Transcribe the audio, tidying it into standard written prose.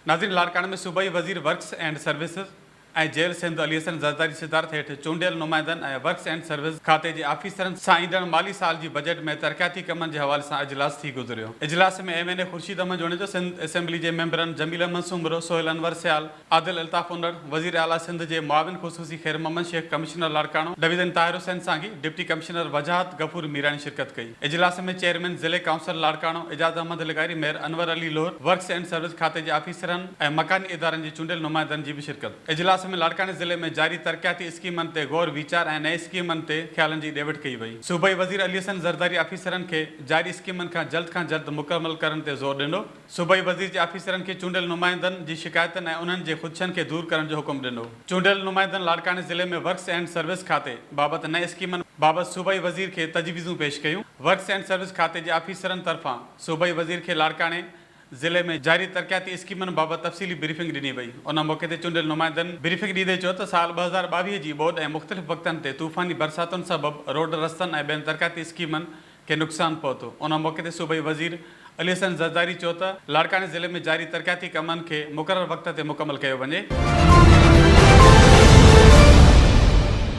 ناظرين لاڙڪاڻي ۾ صوبائي وزير works and services ۽ jail Sindh Ali Hassan Zardari صدارت هيٺ چونڊيل نمائندن ۽ ورڪس اينڊ سروس کاتي جي آفيسرن سان ايندڙ مالي سال جي بجيٽ ۾ ترقياتي ڪمن جي حوالي سان اجلاس ٿي گذريو. اجلاس ۾ M N A Khurshid Ahmed Junejo, Sindh assembly جي ميمبرن جميل احمد سومرو، سهيل انور سيال، عادل الطاف انڙ، وزير اعليٰ سنڌ جي معاون خصوصي Khair Muhammad Shaikh, commissioner Larkana division Tahir Hussain Sangi, deputy commissioner Wajahat Ghafoor Mirani شرڪت ڪئي. اجلاس ۾ چيئرمين ضلعي ڪائونسل لاڙڪاڻو اعجاز احمد لغاري، mayor Anwar Ali Lohar, works and service کاتي جي آفيسرن ۽ مڪاني ادارن جي چونڊيل نمائندن جي به شرڪت. اجلاس ۾ لاڙڪاڻي ضلعي ۾ جاري ترقياتي اسڪيمن تي غور ويچار ۽ نئين اسڪيمن تي خيالن جي ڏي وٺ ڪئي وئي. صوبائي وزير علي حسن زرداري آفيسرن کي جاري اسڪيمن کان جلد کان جلد مڪمل ڪرڻ تي زور ڏنو. صوبائي وزير جي آفيسرن کي چونڊيل نمائندن جي شڪايتن ۽ انهن جي خدشن کي دور ڪرڻ جو حڪم ڏنو. چونڊيل نمائندن لاڙڪاڻي ضلعي ۾ ورڪس اينڊ سروس کاتي بابت نئين اسڪيمن بابت صوبائي وزير کي تجويزون پيش ڪيون. ورڪس اينڊ سروس کاتي جي آفيسرن طرفان صوبائي وزير کي لاڙڪاڻي ضلعي ۾ جاري ترقياتي اسڪيمن بابت تفصيلي بريفنگ ڏني وئي. ان موقعي تي چونڊيل نمائندن بريفنگ ڏيندي چيو ته سال 2022 جي ٻوڏ ۽ مختلف وقتن تي طوفاني برساتن سبب روڊ رستن ۽ ٻين ترقياتي اسڪيمن کي نقصان پهتو. ان موقعي تي صوبائي وزير علي حسن زرداري چيو ته لاڙڪاڻي ضلعي ۾ جاري ترقياتي ڪمن کي مقرر وقت تي مڪمل ڪيو وڃي.